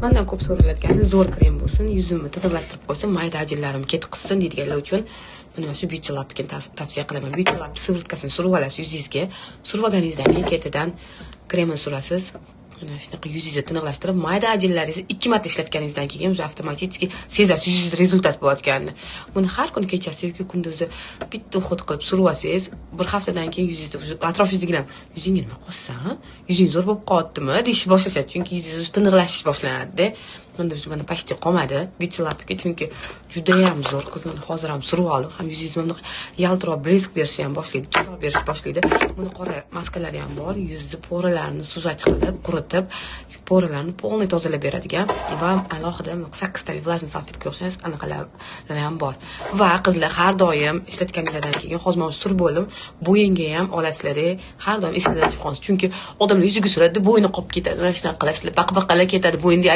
Mandan ko'p so'ralayotgani: zo'r krem bo'lsin, yuzimni tiniqlashtirib qo'ysin, mayda ajillarim ketqizsin deydiganlar uchun mana shu Beauty Lab'ni tavsiya qilaman. Beauty Lab сыворотка sini surib olasiz yuzingizga. Surib olganingizdan keyin ketidan kremini surasiz. Mana shunaqa yuzingizni tiniqlashtirib, mayda ajillaringizni ikki marta ishlatganingizdan keyin уже avtomatik sezasiz yuzingizda результат bo'layotganini. Buni har kuni kechasi yoki kunduzi bitta уход qilib surib olsangiz, bir haftadan keyin yuzingizda уже atrofingizdagilar "Yuzingga nima qilsan, yuzing zo'r bo'lib qolyaptimi?" deyishni boshlashadi, chunki yuzingiz уже tiniqlashish boshlanadida. Bunda уже mana почти qolmadi Beauty Lab'ga, chunki judayam zo'r, qizlar. Hozir ham surib oldim. Ham yuzingizni bunaqa yaltiroq, блеск berishni ham boshlaydi, chilo berish boshlaydi. Buni qora maskalari ham bor, yuzni пора larini сужать qilib, quritib, пора larni полный tozalab beradigan va alohida sakkiztalik влажный салфетка o'xshash anaqalari ham bor. Va qizlar, har doim ishlatganinglardan keyin, hozir man surib bo'ldim, bo'yinga ham olasizlarda, har doim esingizdan chiqib qolsin, chunki odamlar yuziga suradi, bo'yni qolib ketadi. Mana shunaqa qilasizlar, baq baqalar ketadi bo'yinda.